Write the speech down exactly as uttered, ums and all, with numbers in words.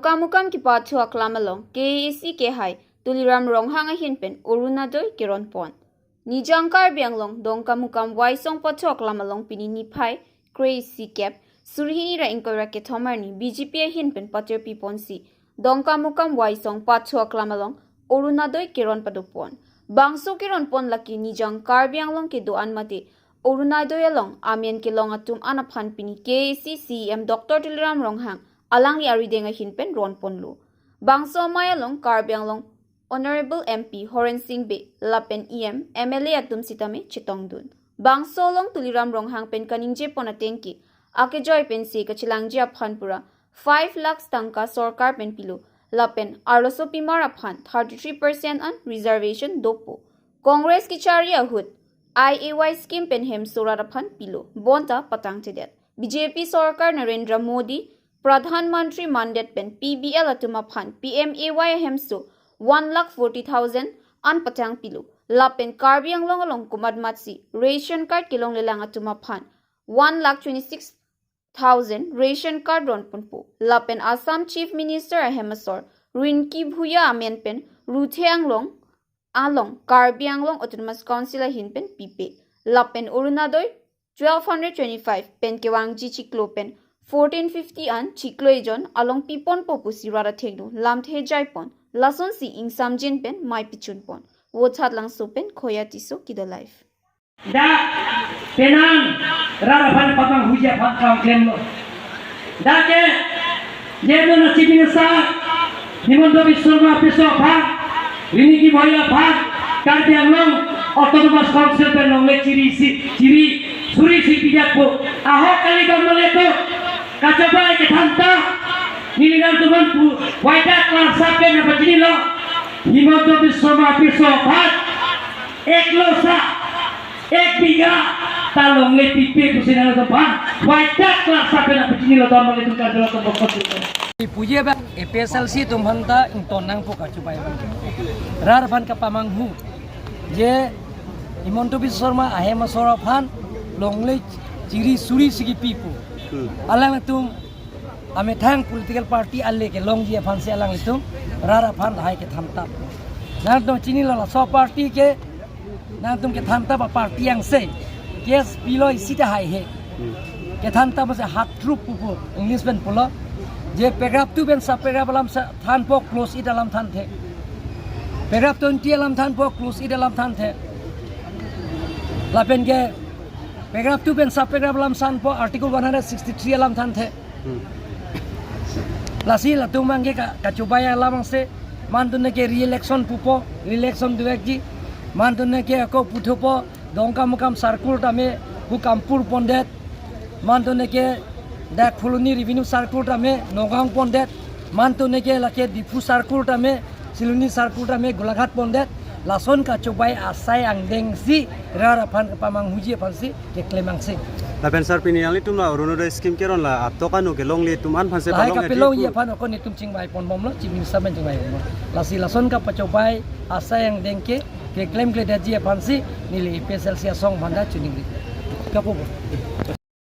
Dongkamukam kepathu aklam along K A A C kehai Tuliram Ronghang ahin pen Orunodoi keron pon. Nijang Karbi Anglong Dongkamukam Waisong pathu aklam along pini niphai kre-isi kep suri hini ra ingkoi ra kethom arni B J P ahin pen patirpi ponsi Dongkamukam Waisong pathu aklam along Orunodoi keron pado pon. Bangso keron pon lake Nijang Karbi Anglong kedo-an mate Orunodoi along amen kelong atum an aphan pini K A A C C E M Doctor Tuliram Ronghang alangli arideng ahin pen ron ponlo. Bangso amei along Karbi Anglong Honorable M P Horen Sing Bey lapen E M, M L A atum sitame chetongdun. Bangso along Tuliram Ronghang pen kaningje pon ateng ke akejoi pensi kachelangji aphan pura five lakhs tangka sorkar pen pilo lapen arloso pimar aphan thirty-three percent an reservation dopo. Congress kechari ahut I A Y scheme pen hemso rat aphan pilo bonta patangtedet. B J P sorkar Narendra Modi Pradhan Mantri mandet pen P B L atum aphan P M A Y ahemso one lakh forty thousand an patang pilo. Lapen Karbi Anglong along komatmatsi ration card kelonglelang atum aphan one lakh twenty-six thousand ration card ron ponpo. Lapen Assam Chief Minister ahem asor Rinki Bhuya amen pen Ruthe Anglong along Karbi Anglong Autonomous Council ahin pen pipe. Lapen Orunodoi twelve hundred twenty-five pen kevangji chiklo pen fourteen fifty an chiklo ejon along piponpo pusi rat athengno lamthe jaipon. Lasonsi ingsamjin pen mei pichun pon. Vothatlangso pen Khoya Tisso kedo live. Dak penang rat aphan pamanghuji aphan kam klemlo. Dak ke, je non Chief Minister Himanta Biswa Sarma piso aphan, Rinki Bhuya aphan, Karbi Anglong Autonomous Council pen longle chiri isi, chiri suri isi pidetpo. Ahok kali kam male to, kachobai kethan ta, neli nangtumphan pu, waida klasa pen apa chinilo, Himanta Biswa Sarma piso aphan, ek losa, ek bigha ta longle pipe pusi nangtumphan, waida klasa pen apa chinilo, don longle tum kardelo tum bokos. Ipuji abang A P H L C atum aphan ta ington nangpo kachobai abang. Rat aphan kapamanghu. Je Himanta Biswa Sarma ahem asor aphan longle chiri suri isi kepipo. Hmm. Alangtum amethang political party ale kelongji aphansi alangtum rat aphan lahai kethan tap. Nangtum chinilo laso party ke, nangtum kethan tap aparty angse. Case pilo isi ta haihe. Hmm. Kethan tap masi hard truth pupo, English pen pulo. Je paragraph two pen sub paragraph alam sa thanpo, clause eight alam thanthe. Paragraph twenty alam thanpo, clause eight alam thanthe. Lapen ke paragraph two pen sub paragraph alam thanpo, article one hundred sixty-three alam thanthe. Hmm. Lasi latum abang ke ka-, kachobai alam angse, mantune ke re-election pupo, re-election dovekji, mantune ke ako puthupo, Dongkamukam circle tame, Hukampur pondet, mantune ke dak Phuloni revenue circle tame, Nagaon pondet, mantune ke lake Diphu circle tame, Siloni circle tame, Golaghat pondet, lason kachobai asai angdengsi, rat aphan kapamanghuji aphansi keklem angse. Lapen sir, pini nanglitum la Orunodoi scheme keron la atok anu kelongle atum an aphansi lahai palong kapelongji pu aphan ako netum chingvai ponbomlo, Chief Minister pen chingvai ponbom. Lasi lason kapachobai asai angdeng ke, keklemkledetji aphansi neli A P H L C asong aphan ta choningri. Kapo bo.